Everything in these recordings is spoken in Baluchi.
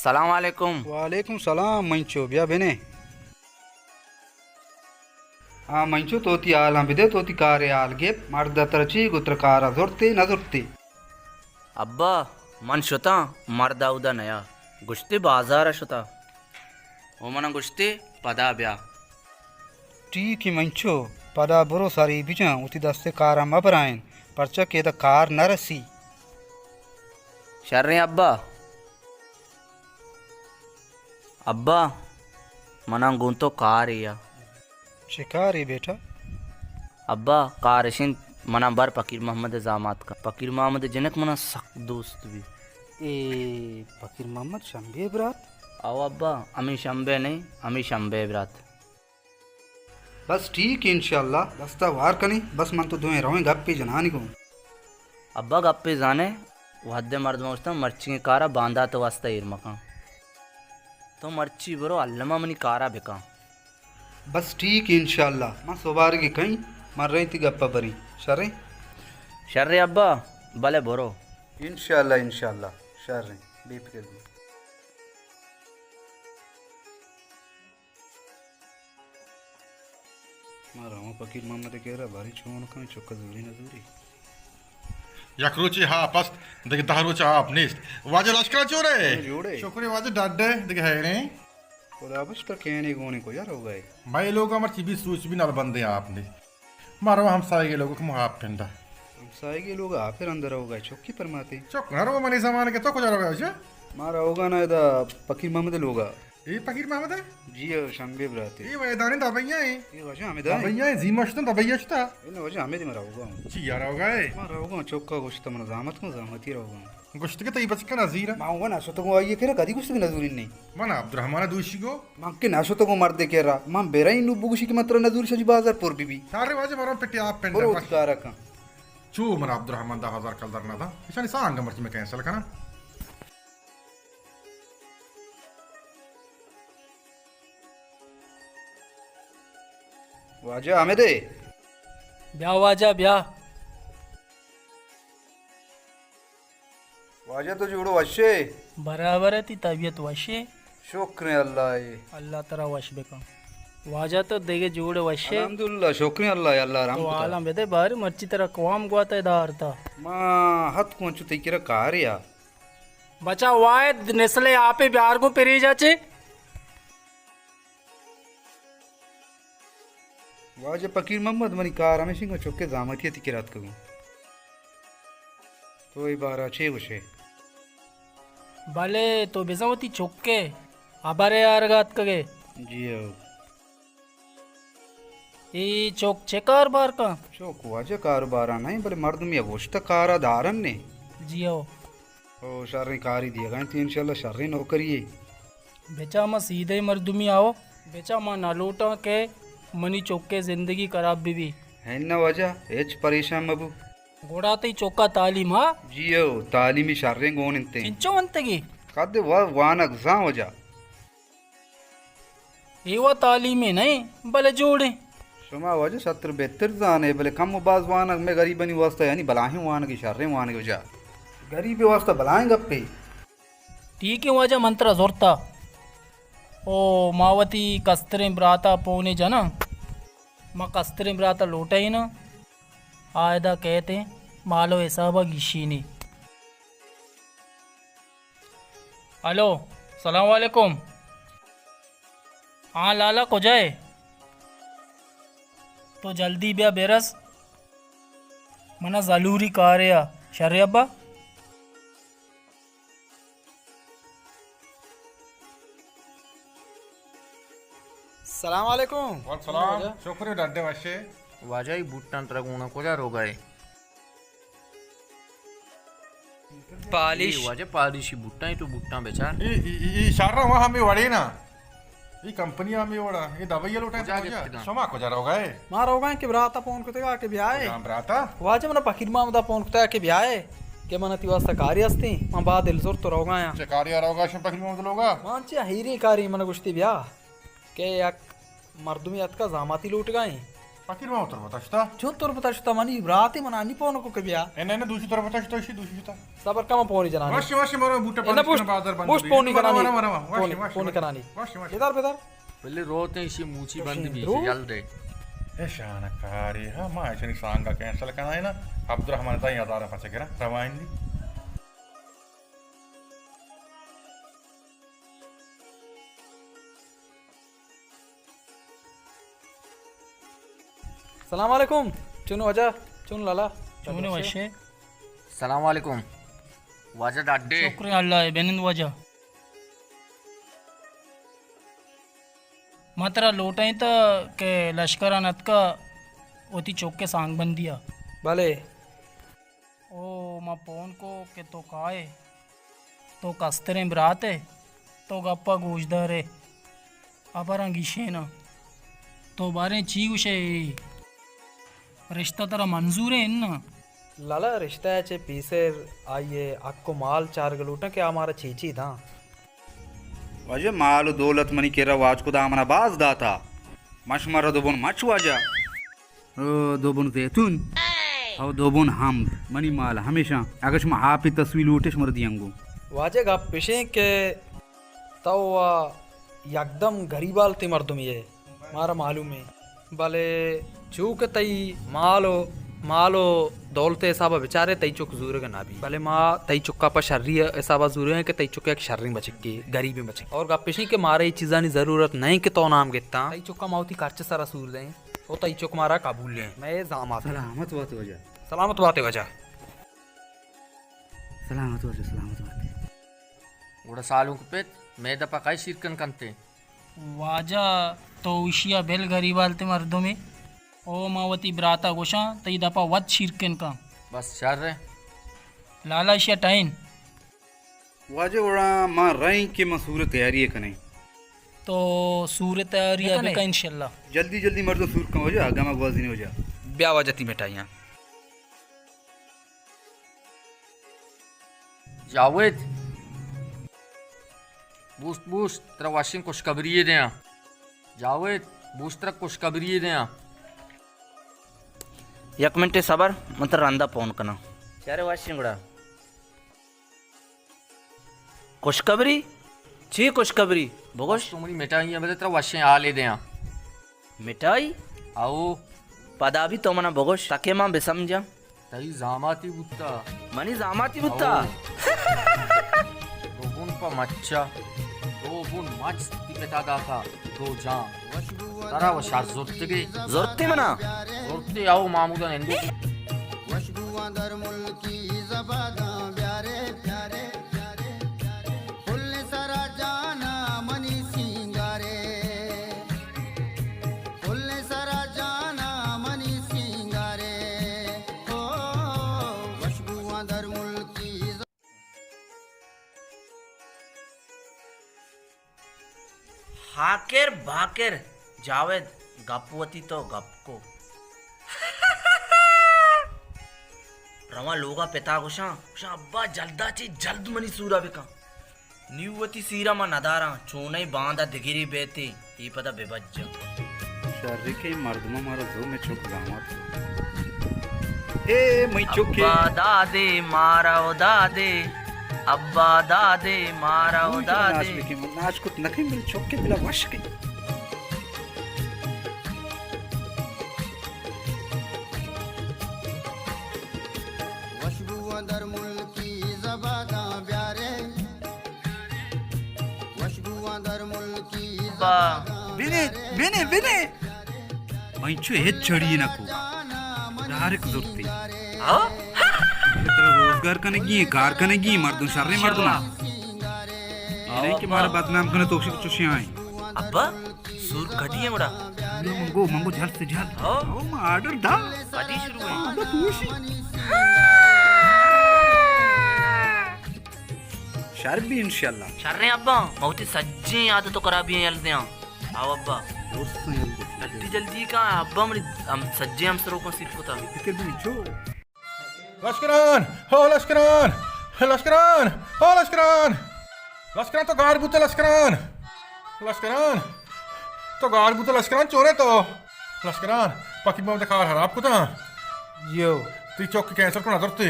سلام علیکم۔ وعلیکم سلام منچو، بیا بنے۔ ہاں منچو، تو تی حالاں بدے، تو تی کارے حال گپ، مرد ترا چی گو، ترا کارا زرتے نہ زرتے؟ ابا، من شتاں، مرد اودا نیا، گشتے بازار شتا۔ او منا گشتے پدا بیا۔ ٹھیک ہے منچو، پدا برو سری بجاں، وتی دستے کارا مبرائین، پرچا کہ ادا کار نہ رسی۔ شریں ابا۔ ابا، منا گوں تو کارے یا۔ چے کارے بیٹا؟ ابا، کار اش انت، منا بر پکیر محمد زامات کن۔ پکیر محمد جنک منا سک دوست بی۔ اے پکیر محمد شمبے برات؟ او ابا، ہمے شمبے نہیں، ہمے شمبے برات۔ بس ٹھیک ہے، انشاءاللہ دستا وار کنی۔ بس من تو دوئیں رویں گپے جنانی گوں۔ ابا گپے زانے، وہدے مردم گوشتن مرچیگیں کارا باندات واسطہ ایر مکن۔ تو مرچی برو الما منی کارا بکن۔ بس ٹھیک ہے، انشاءاللہ من سوبارگی کئیں، من رئیں تی گپا بریں۔ شریں؟ شریں ابا، بلے برو۔ انشاءاللہ، انشاءاللہ، شریں، بے فکر بی۔ ما رواں پکیر محمد ءِ کرا، باریں چون کنیں، چک ءَ زوری نہ زوری۔ یک روچے آپ است، دگہ دہ روچ آپ نیست۔ واجہ لشکر چون ئے؟ جوڑے۔ شکرے واجہ، ڈڈ ئے، دگہ حیریں۔ خدا بخش، ترا کینے گون ئے، کجا روگا ئے؟ مئے لوگ ءَ مرچی بیست روچ بی نل بندیں آپ نیست۔ ما رواں ہمساہگ ءِ لوگ ءَ، کمو آپ پنڈا۔ ہمساہگ ءِ لوگ ءَ آپ ءَ رند روگا ئے، چکی پرماتے۔ چک نہ رو، منی زمانگ ءَ تو کجا روگا ئے؟ ما روگا نا ادا پکیر محمد ءِ لوگ ءَ۔ اے پکیر محمد ئے؟ جی ہو، شمبے براتے۔ اے میدانی دبئی ءَ ایں۔ اے واجہ ہمدا ایں۔ دبئی ءَ ایں، زی مشتن دبئی ءَ شتا۔ اے نہ واجہ، ہمدے ما روگا اوں۔ چی ءَ روگا ئے؟ ما روگا اوں، چکا گوشتا، من زامت کن، زامتی روگا اوں۔ گوشتگ ئے تئی بچکن ءَ زیرا۔ ما اوں نہ شتگوں آئی ءِ کرا، کدی گوشتگ نزوری نئیں۔ من عبدالرحمن ءَ دوشی گو۔ من کہ نہ شتگوں مردے کرا، من برئیں نوں بگوشی کہ من ترا نزوری، شجی بازار پر بی بی۔ سارے واجہ، مرو پٹی آپ پنڈ۔ برو وتی کارا کن۔ چو من عبدالرحمن دہ ہزار کلدار نہ داں، ایشانی سانگ مرچی میں کینسل کناں۔ واجہ حامد ئے؟ بیا واجہ، بیا۔ واجہ تو جوڑ وش ئے؟ برابر ئے، تئی طبیعت وش ئے؟ شکر اللہ ئے۔ اللہ ترا وش بکن۔ واجہ تو دگہ جوڑ وش ئے؟ الحمدللہ، شکر اللہ ئے، اللہ رحم تو کتا۔ حالاں بدے، بارے مرچی ترا کوام گوات ئے دارتا۔ ما ہت کوں انچو تئی کرا کارے آ۔ بچا واحد نسل ئے آپے بیار گوں پریجا چے۔ واجہ پکیر محمد، منی کار ہمیش انت، چکے زامتی ءَ تئی کرا اتکگوں۔ تو اے بارا چے گوشے؟ بلے تو بزاں وتی چکے ہبرے آرگا اتکگے؟ جی ہو۔ اے چک چے کاروبار کن؟ چک واجہ کاروبارا نہ انت، بلے مردمے ءَ گوشتہ کارا دارن نے۔ جی ہو۔ او شریں کاری دیگا انت، انشاءاللہ شریں نوکری ئے۔ بچا ما سیدھے مردمی آؤ، بچا ما نہ لوٹاں کہ منی چکے زندگی خراب بہ بی۔ ہن نہ واجہ، ہچ پریشان مہ بو۔ گڑا تئی چکا تعلیم ہا؟ جی ہو، تعلیمی شریں گون انت۔ چنچو ونتگی؟ قد و-، وانگ زان واجہ۔ اے وا تعلیمے نہ ایں، بلے جوڑیں۔ شما واجہ شتر بہتر زانے، بلے کم و باز وانگ مئے غریبانی واسطہ یعنی بلاہیں وانگے، شریں وانگے واجہ۔ غریبے واسطہ بلاہیں گپے۔ ٹھیک ایں واجہ، من ترا زرتا۔ او ما وتی کستریں براتا پونے جناں۔ ما کستریں براتا لوٹائیناں۔ آ ادا کئیت ایں، مال و حسابا گیشینی۔ ہلو، سلام علیکم۔ ہاں لالا، کجا ئے؟ تو جلدی بیا برس، منا ضروری کارے آ۔ شرے ابا؟ سلام علیکم۔ وعلیکم سلام۔ واجہ۔ شکر، ڈڈے وشے۔ واجہ، ای بوٹاں ترا گونا کجا روگا ئے؟ پالش۔ اے واجہ، پالشی بوٹاں، تو بوٹاں بچار۔ اے، اے، اے، اے شہر وہاں ہمیں وڑے نا۔ اے کمپنی ہمیں وڑا۔ اے دبئی لوٹا کجا تو کجا؟ گپتگاں؟ شما کجا روگا ئے؟ ما روگا ایں کہ براتا فون کتگا کہ بیائے۔ کجام براتا؟ واجہ، منا پکیر محمدا فون کتگا کہ بیائے، کہ منا تئی واسطہ کاری ہستیں، من بعد دل زور تو روگا آں۔ چہ کاری آ روگا شم پکیر محمد لوگا؟ من چہ ہیریں کاری، منا گوشتی بیا، کہ یک مردمی اتکا زاماتی لوٹگا ایں، فقیر، ما تربت ءَ شتا۔ چون تربت ءَ شتا؟ منی براتے منا نی پون کو کہ بیا۔ اے نہ، نہ، دوشی تربت ءَ شتا، اشی دوشی شتا۔ صبر کم، پونی جنانی۔ وش، وش، مرو بوٹا بند کن، بازار بند بوش، بی۔ پونی مرو، جنانی۔ مرو، مرو، وش، پونی، وش، پونی وش۔ کنانی۔ وش، وش۔ بدار، بدار۔ بلے روت ایں، اشی موچی بند بی، درو۔ یل دے۔ اے شان کاری ہا، ما اشنی سانگا کینسل کنائیں نا۔ عبدالرحمن تائی ہزار پچ گرا، روائیں دی۔ سلام علیکم۔ چون واجہ؟ چون لالا؟ چون وشے؟ سلام علیکم۔ واجہ ڈاڈے۔ شکر اللہ، بنند واجہ۔ ما ترا لوٹائیں تا کہ لشکر ءَ نتکا وتی چک ءِ سانگ بندی ءَ۔ بلے۔ او، ما پون کو کہ تو کائے، تو کستریں برات ئے، تو گپ ءَ گوشدار ئے، ہبراں گیشیناں۔ تو باریں چی گوشئے، اے رشتہ ترا منظور ایں اناں؟ لالا، رشتہ ءَ چہ پیسر آئی ءِ حق ءُ مال چارگ لوٹاں کہ آ مارا چی چی داں۔ واجہ، مال ءُ دولت منی کرا واجکدا منا باز داتا۔ مش مرا دو بن مچ واجہ۔ او دو بن زیتون، او دو بن ہمد، منی مال ہمیشاں۔ اگہ شما آپی تسوی لوٹے، شمارا دیاں گوں۔ واجہ، گپ اشیں کہ تو وا یکدم گریب حالتیں مردمے ئے، مارا معلوم ایں، بلے چو کہ تئی مال ءُ، مال ءُ دولت ءِ حساب ءَ بچارے، تئی چک زورگ نہ بی، بلے ما تئی چکا پہ شری حساب ءَ زوریں کہ تئی چک یک شریں بچکے، گریبیں بچکے۔ اور گپ اشیں کہ مارا اے چیزانی ضرورت نہ ایں کہ تو نام گتاں، تئی چکا ما وتی خرچ سرا سور دیں۔ او تئی چک مارا قبول ایں، مئے زامات۔ سلامت بات واجہ۔ سلامت بات واجہ۔ سلامت واجہ، سلامت بات۔ گڑا سالونک پت، مئے دپا کئے شیرکن کنتے؟ واجہ، تو اشیا بل، گریب حالتے مردمے۔ او ما وتی براتا گوشاں، تئی دپا وت شیرکن کن۔ بس شر ایں۔ لالا اشیا ٹہین۔ واجہ، گڑا ما رئیں کہ ما سور تیاری کنیں۔ تو سور تیاری بکن انشاءاللہ۔ جلدی جلدی مردم سور کن واجہ، گما گوازی نے واجہ۔ بیا واجہ، تی مٹھائیاں۔ جاوید، بوشت بوشت، ترا وشیں خوشخبری دیاں۔ جاوید، بوشت، ترا خوشخبری دیاں۔ یک منٹے صبر، من ترا رندا پون کناں۔ چارے وشیں گڑا۔ خوشخبری؟ چی خوشخبری؟ بگوش۔ تو منی مٹھائی ءَ بدے، ترا وشیں حالے دیاں۔ مٹھائی؟ او۔ پدا بھی تو منا بگوش، تاکہ من بسمجھاں۔ تئی زاماتی بوتا۔ منی زاماتی بوتا؟ او۔ دو بن پہ مچا، دو بن مچ تی پتا داتا۔ دو جان۔ ترا و شر زرتگے۔ زرتے منا؟ زرتے، او محمود نندو۔ وشبواں در ملکی زباداں بیارے، بیارے، بیارے، بیارے۔ پل سرا جانا منی سینگارے۔ پل سرا جانا منی سینگارے۔ او وشبواں در ملکی ز- ہاکر باکر، جاوید، گپ وتی تو گپ کو۔ رواں لوگا پتا گوشاں، گوشاں، ابا جلدا چی جلد منی سورا بکن۔ نیو وتی سیرا ما نداراں، چونئے باندا دگری بیتے۔ اے پدا بہ بجاں۔ شری کہ مردماں مارا زو مئے چک زامات۔ اے مئے چکے۔ ابا دادے مارا و دادے، ابا دادے مارا و دادے۔ ناش کت نکیں، بل چکے بلا وش کئی۔ وشبو اندر ملکی زباداں بیارے۔ با۔ بنے، بنے، بنے۔ من چو ہچ چڑی نہ کو۔ ڈائریکٹ زرتی۔ ہاں؟ ترا روزگار کنگی، کار کنگی، مردم شریں مردم۔ اے نہیں کہ مارا بدنام کنے تو چوشی آئیں۔ ابا، سور کٹی ہے گڑا۔ منگو، منگو جلد سے جلد۔ ہاں۔ او، ما آرڈر دا۔ کدی شروع ہے؟ ہاں، بس ہوشی۔ شر بی انشاءاللہ۔ شریں ابا، ما وتی سجیں عادت و خرابیاں یل دیاں۔ آو ابا۔ درستاں یل دے۔ جلدی جلدی کا ابا، منی ہم سجیں ہمسروکاں سیر کتا۔ فکر بی چو۔ لشکران! ہو لشکران! لشکران! ہو لشکران! لشکران تو گار بوتے لشکران! لشکران! تو گار بوتے لشکران، چورے تو؟ لشکران، پکی بام کار خراب کتا۔ یو۔ تی چوک کینسل کن، نہ زرتے۔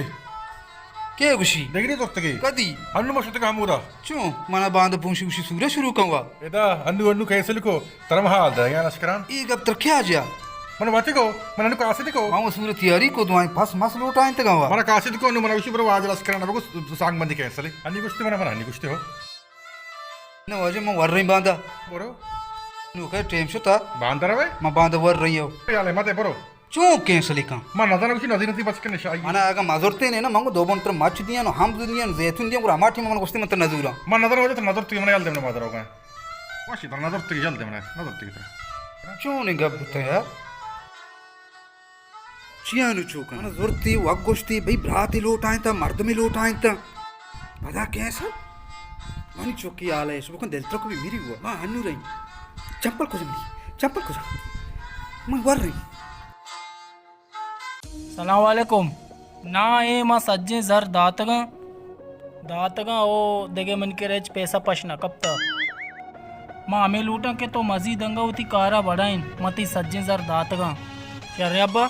کے گوشی؟ دگری زرتگی۔ کدی؟ انو ما شتگا ہمودا۔ چون؟ منا باند پونشی گوشی سورہ شروع کن وا۔ ادا انو، انو کینسل کو، ترم حال دے یا لشکران۔ ای گپ تر کیا جا؟ من واتی کو، من انو کاسد کو۔ ما وہ سورہ تیاری کو، دوائیں پس مس لوٹائیں تگا وا۔ من کاسد کو، انو من وشی برو واجہ لشکران، بگو سانگ بندی کینسل۔ انی گوشتے من، من انی گوشتے ہو۔ نہ واجہ، من ور رہی باندا۔ برو۔ نوکہ ٹیم شتا۔ باندا روے؟ من باندا ور رہی ہو۔ یالے متے برو۔ چون کینسل کن؟ من نظر وشی نظر تی بچ کے نشائی۔ من اگا مزرتے نے نا، من دو بن تر مچ دیاں نو، ہم دیاں نو، زیتون دیاں، گڑا ماٹی من گوشتے من تر نظوراں۔ من نظر وجہ تر نظر تی من یال دے من مزر ہوگا۔ وشی تر نظر تی یال دے من نظر تی تر۔ چون گپ بوتا یار؟ چیا نو چوکاں؟ من زرتی، وت گوشتی، بھئی براتے لوٹائینتا، مردمے لوٹائینتا۔ پدا کینسل؟ منی چکی حال ایش بکن، دل ترک بی میری ہوا۔ ما ہنو رہی۔ چمپل کجا منی؟ چمپل کجا؟ من ور رہی۔ سلام علیکم۔ نا، اے ما سجیں زر داتگاں۔ داتگاں، او دگہ من کرا ہچ پیسہ پش نہ کپتا۔ ما ہمے لوٹاں کہ تو مزید انگا وتی کارا بڑائین، ما تئی سجیں زر داتگاں۔ شر ابا؟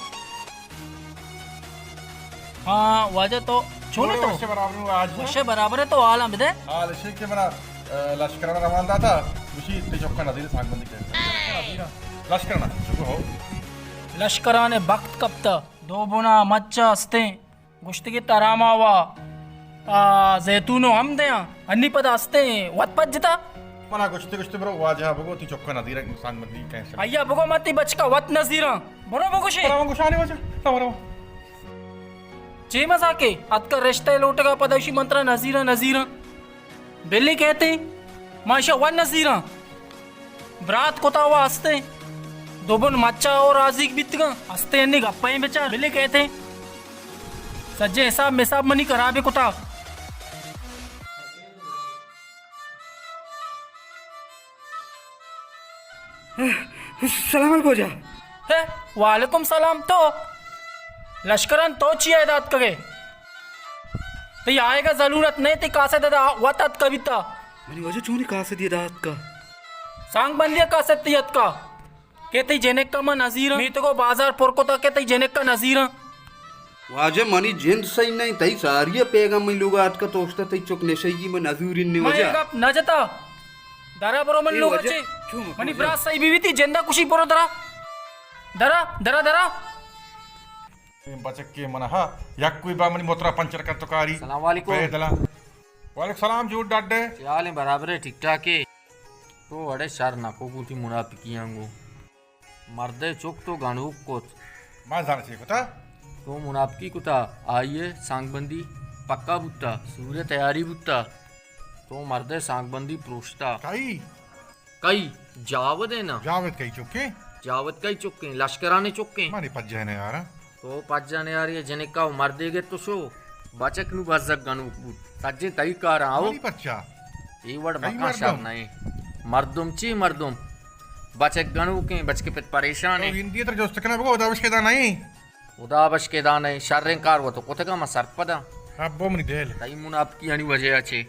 ہاں، واجہ تو چون تو؟ وشے برابر ہوں آج۔ وشے برابر ہے تو حالاں بدے۔ حال اشی کہ منا، اے، لشکران روان داتا، وشی تی چکا نظیر سانگ بندی کرتا۔ لشکران، چکو ہو۔ لشکران بخت کپتا، دو بنا مچا استیں۔ گوشتگی ترا ما وا، آ، زیتون و ہم دیاں، انی پدا استیں وت پجتا۔ منا گوشتے گوشتے برو واجہ بگو تی چکا نظیر سانگ بندی کینسل۔ ایا بگو من تی بچکا وت نظیراں۔ برو بگوشے۔ برو گوشانے واجہ۔ تو برو۔ چے مزاکے؟ اتکا رشتہ لوٹگا پدا اشی من ترا نظیراں نظیراں۔ بلی کہتے، ما اشا وت نظیراں۔ برات کتا وا استیں۔ دو بن مچا او رازیگ بیتگاں۔ استیں انی گپیں بچار۔ بلے کہتے۔ سجے حساب مساب منی خرابے کتا۔ سلام علیکم واجہ۔ ہے، وعلیکم سلام۔ تو لشکران تو چیا ادا اتکگے؟ تئی آئیگا ضرورت نہیں، تئی قاصد ادا وت اتکا بیتا۔ منی واجہ چونی قاصدی ادا اتکا؟ سانگ بندی قاصد تئی اتکا کہ تئی جنکا ما نظیراں۔ میتگو بازار پر کتا کہ تئی جنکا نظیراں۔ واجہ منی جند سہی نہیں، تئی ساری پیغام منی لوگا اتکا تو اشتا تئی چک نشئی من نظورین نے من واجہ۔ اے گپ نہ جتا۔ درا برو من اے لوگا واجہ چے۔ چون منی واجہ؟ برات سہی بی بی تئی جندا کشی برو درا۔ درا، درا، درا۔ بچکے من ہا، یک کوئی با منی موترا پنچر کت تو کاری۔ سلام علیکم۔ پیدلا۔ وعلیکم سلام، جوڑ ڈاڈے۔ چے حال ہیں، برابر ہے، ٹھیک ٹھاک ہے۔ تو اڑے شر نہ کو گوتی منافقیاں گو۔ مردے چک تو گنوک کت۔ ما زان چے کتا؟ تو منافقی کتا، آئیے سانگ بندی پکا بوتا، سورے تیاری بوتا۔ تو مردے سانگ بندی پروشتا۔ کئی؟ کئی؟ جاود ہے نا؟ جاود کئی چکیں؟ جاود کئی چکیں؟ لشکرانے چکیں۔ مانی پجہ نے یارا۔ تو پجہ نے یار، یہ جنکا و مردے گے تو شو۔ بچک نو بزگ گنوک بود۔ سجیں تئی کار آو۔ مانی پچا؟ اے وڑ کئی مکان شر مردم؟ نہیں۔ مردم چی مردم؟ بچک گنوکیں، بچک پت پریشان تو ہے۔ ہندی تر جست کنا بگو، خدا بش کے دا نہیں۔ خدا بش کے دا نہیں، شریں کار و تو کتگا ما سرپدا۔ ابو منی دل۔ تئی منافقی آنی وجہ چے؟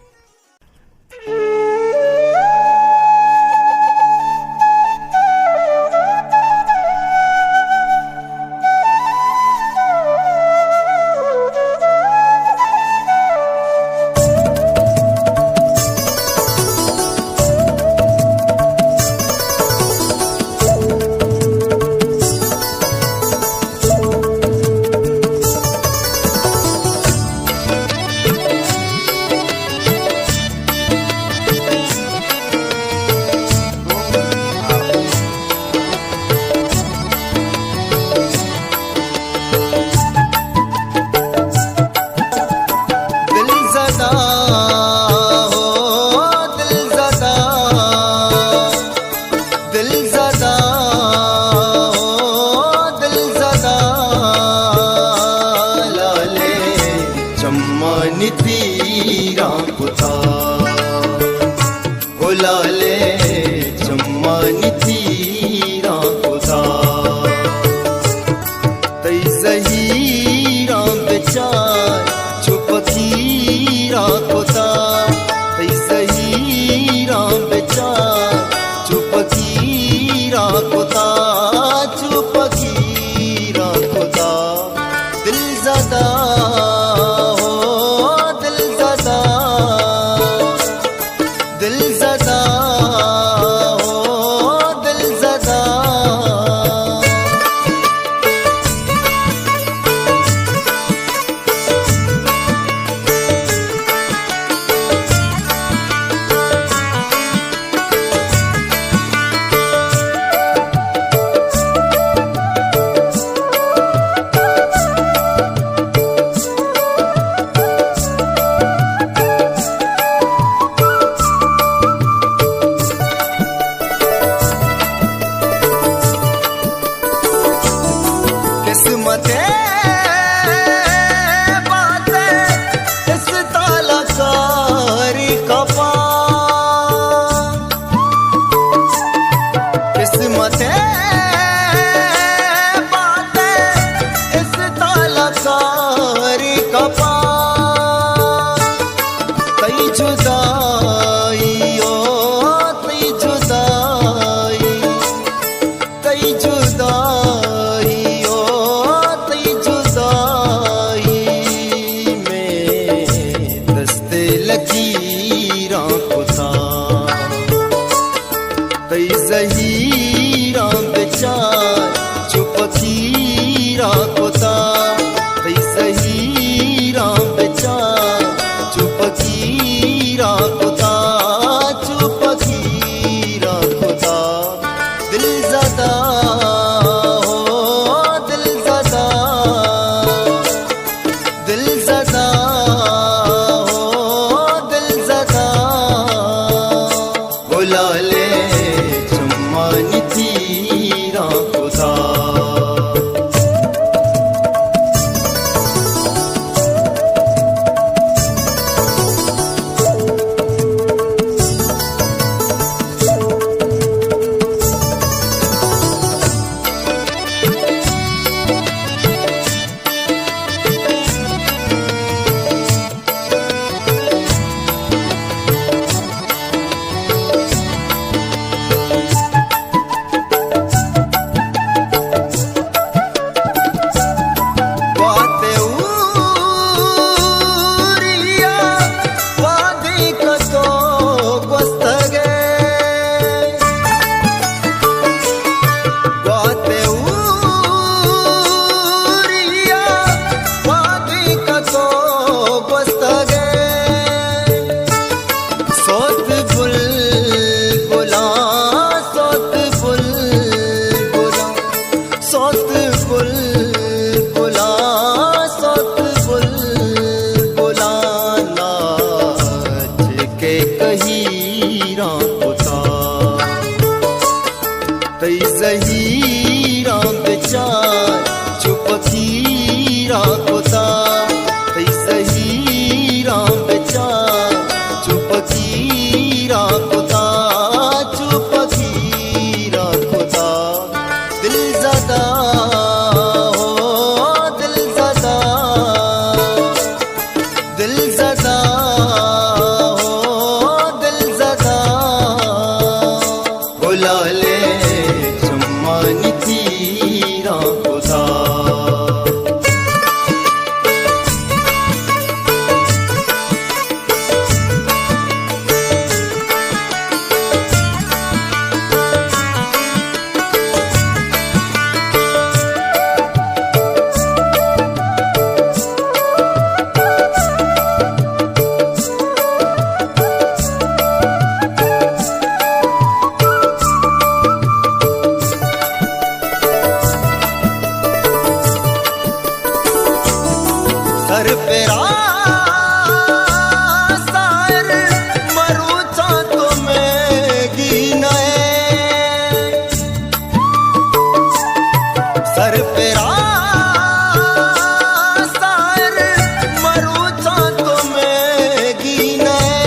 دل زدہ ہو، دل زدہ، دل زدہ ہو، دل زدہ، لالے چمانی تیراں کتا، او لالے چمانی تیراں کتا۔ تئی زہیراں بچار چو پکیراں کتا، تئی زہیراں بچار چو پکیراں کتا، چو دل زدہ، ہو دل زدہ۔ قسمت بات اس تالا ساری کپا، قسمت بات اس تالا ساری کپا۔ تئی جدائی، او تئی جدائی، تئی جدائی، او تئی جدائی، میں دست لکیراں کتا۔ تئی زہیراں بچار چو پکیرا کتا، تئی زہیراں بچار چو پکیرا کتا، چو پکیرا کتا۔ دل زدہ، ہو دل زدہ، دل زدہ، ہو دل زدہ۔ گلالے چمانی تیراں کتا۔ گوات اوریا وادی کتو گوستگے۔ سوت بلبلاں، سوت بلبلاں، سوت بلبلاں، سوت بلبلاں ناچ کے کہیراں کتا۔ تئی زہیراں بچار چو پکیرا کتا، تئی زہیراں بچار چو پکیرا کتا، چو پکیرا کتا۔ دل زدہ، ہو دل زدہ، دل زدہ، ہو دل زدہ۔ گلالے چمانی تیراں کتا۔ سر پہ راہ ساحر مروچاں تو میں گی نئے۔ سر پہ راہ ساحر مروچاں تو میں گی نئے۔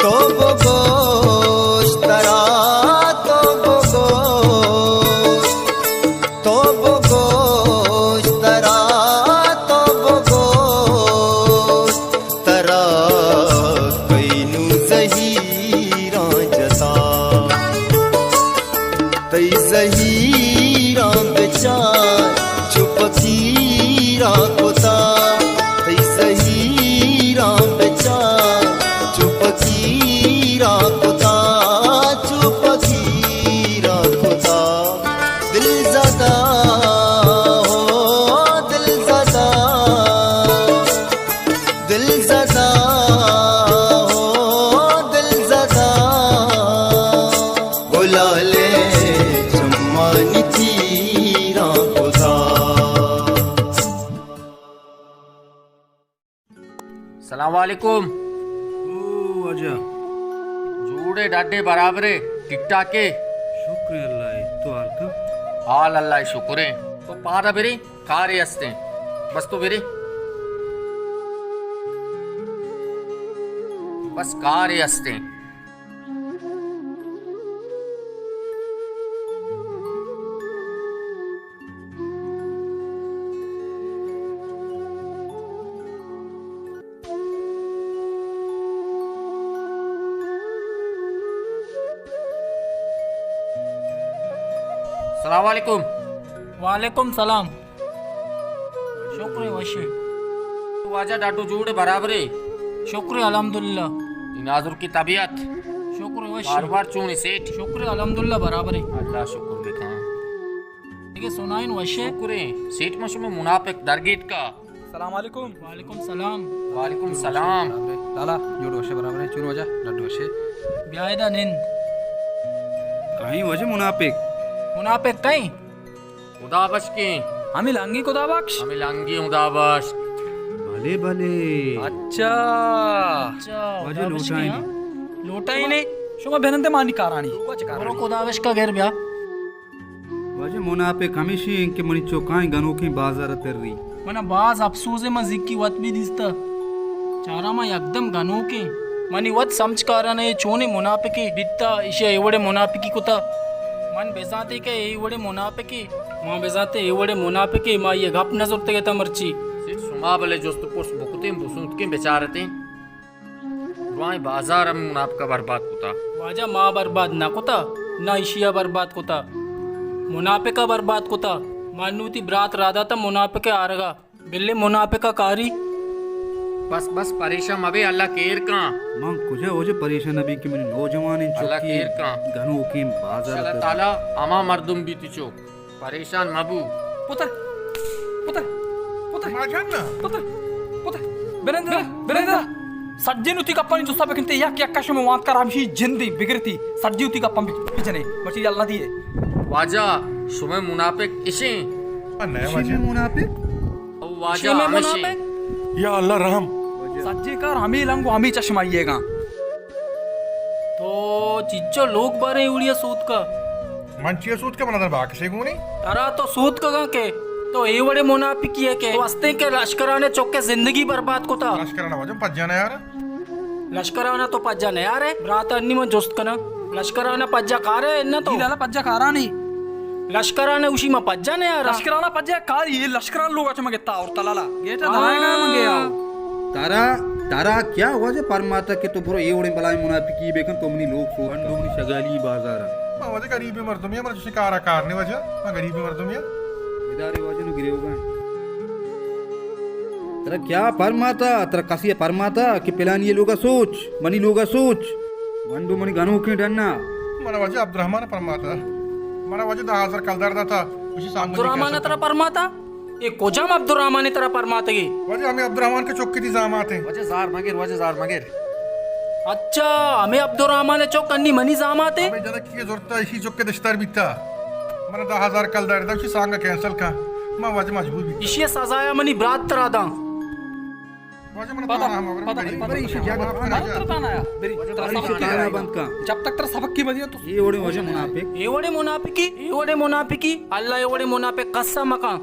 تو بگوش ترا، تو بگوش، تو بگوش ترا، تو بگوش ترا کئی نوں زہیراں جتا۔ تئی زہیراں بچار چو پکیرا کتا، تئی زہیراں بچار چو وعلیکم۔ او واجہ۔ جوڑے ڈاڈے برابرے، ٹک ٹاکے؟ شکر اللہ ءِ، تو حال کن؟ حال اللہ ءِ شکریں۔ تو پارا برے، کارے ہستیں۔ بس تو برے۔ بس کارے ہستیں۔ السلام علیکم۔ وعلیکم سلام۔ شکر وشے۔ واجہ ڈاڈو جوڑے برابرے؟ شکر الحمدللہ۔ ناظر کی طبیعت؟ شکر وشے۔ کاروبار چونی سیٹ؟ شکر الحمدللہ برابرے۔ اللہ شکر بکن۔ دیگہ سنائیں وشے؟ شکریں۔ سیٹ ما شما منافق درگیت کا؟ السلام علیکم۔ وعلیکم سلام۔ وعلیکم سلام۔ لالا، جوڑ وشے برابرے، چون واجہ؟ ڈڈ وشے۔ بیا ادا نند۔ کہیں واجہ منافق؟ منافق کہیں؟ خدا بخشیں۔ ہمیں لنگی خدا بخش؟ ہمیں لنگی خدا بخش۔ بلے، بلے۔ اچھا۔ اچھا، واجہ خدا بخش لوٹائیں کہیں، نے۔ ہاں؟ لوٹائیں نے۔ شما بنندے مانی کارانی۔ برو خدا بخش کا گھر بیا۔ واجہ منافق ہمیشی ہیں کہ منی چوکائیں گنوکیں بازار تری۔ منا باز افسوس ہے، من زکی وت بھی دیستا۔ چارا ما یکدم گنوکیں۔ منی وت سمجھ کارا نہ اے چونیں منافقے بیتا، ایشی اے وڑے منافقی کتا۔ من بزانتے کہ اے وڑے منافقے، ما بزانتے اے وڑے منافقے، ما یہ گپ نہ زرتگے تا مرچی۔ سیٹ شما بلے جست پرس بکتیں، بسوتکیں، بچارتیں۔ درائیں بازار ہم منافقہ برباد کتا۔ واجہ ما برباد نہ کتا، نہ ایشیا برباد کتا۔ منافقہ برباد کتا۔ من نوتی برات را داتا منافقہ آرگا۔ بلے منافقہ کاری۔ بس بس پریشان مبے، اللہ کیر کاں۔ من کجا واجہ پریشان نبی کہ منی نوجوانیں اللہ چکی کیر کاں۔ گنوکیں بازار اللہ تعالی ہما مردم بیتی چوک۔ پریشان مبو۔ پتر، پتر، پتر۔ ما جن۔ پتر، پتر۔ برندہ، برندہ۔ سجین وتی گپانی جستا بکنتے، یک یک کشم وانت کر ہمشی جندی بگرتی۔ سجی وتی گپان بجنے۔ مرچی اللہ دیے۔ واجہ، شمے منافق اشیں۔ نہ واجہ۔ منافق؟ او واجہ، شمے ہمشی۔ منافق؟ یا اللہ رحم۔ سجے کار ہمیں لنگو ہمیں چشم آئیے گا۔ تو چچو لوگ بارے اوڑیا سوت کا؟ من چیا سوت کا؟ من ادر باکسے گونی۔ ترا تو سوت کا کہ تو اے وڑے منافقی ہے کہ تو ہستے کہ لشکرانے چوکے زندگی برباد کتا۔ لشکرانا واجہ پجا نہ یار۔ لشکرانا تو پجا نہ یار ہے۔ برات انی من جست کنا۔ لشکرانا پجا کارے نہ تو۔ جی لالا پجا کارانی۔ لشکرانا اوشی ما پجا نہ یار۔ لشکرانا پجا کاری، یہ لشکران لوگ اچ مگے تا اور تلالا۔ گیٹا دھرائے گا من گیا۔ ترا، ترا کیا واجہ پرماتا کہ تو برو اے وڑیں بلائیں منافقی بکن، تو منی لوگ سوت کن۔ بندو منی شگالی بازارا۔ ما واجہ غریبیں مردمے، مرا چشیں کارا کار نے واجہ، ما غریبیں مردمے۔ ادارے واجہ نو گریوگا۔ ترا کیا پرماتا؟ ترا کسی پرماتا کہ پلانی لوگا سوچ، منی لوگا سوچ؟ بندو منی گنوکیں ڈنا۔ منا واجہ عبدالرحمن پرماتا۔ منا واجہ دہ ہزار کلدار داتا، اسی سانگ عبدالرحمن ترا پرماتا؟ اے کجام عبدالرحمن ترا پرماتگی؟ واجہ ہمیں عبدالرحمن کے چوکی دی زامات ہیں۔ واجہ زار مگر، واجہ زار مگر۔ اچھا، ہمیں عبدالرحمن چوک انی منی زامات ہیں؟ ہمیں جنک کی زورتا اسی چوک کے دشتر بیتا۔ من دہ ہزار کلدار دا، اسی سانگا کینسل کا۔ ما واجہ مجبور بیتا۔ اسی سزایا منی برات ترا داں۔ واجہ من پتا، تانا ہم، پتا، غریب پتا، بندہ۔ اسی جگہ پتا، پتا، تانا آیا۔ بری، واجہ ترا بری سبق کی تانا بند کا۔ جب تک ترا سبق کی بدیا تو۔ اے وڑے واجہ منافق۔ اے وڑے منافقی، اے وڑے منافقی، اللہ اے وڑے منافق قسم مکان۔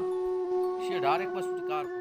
اسی ڈائریکٹ بس کار۔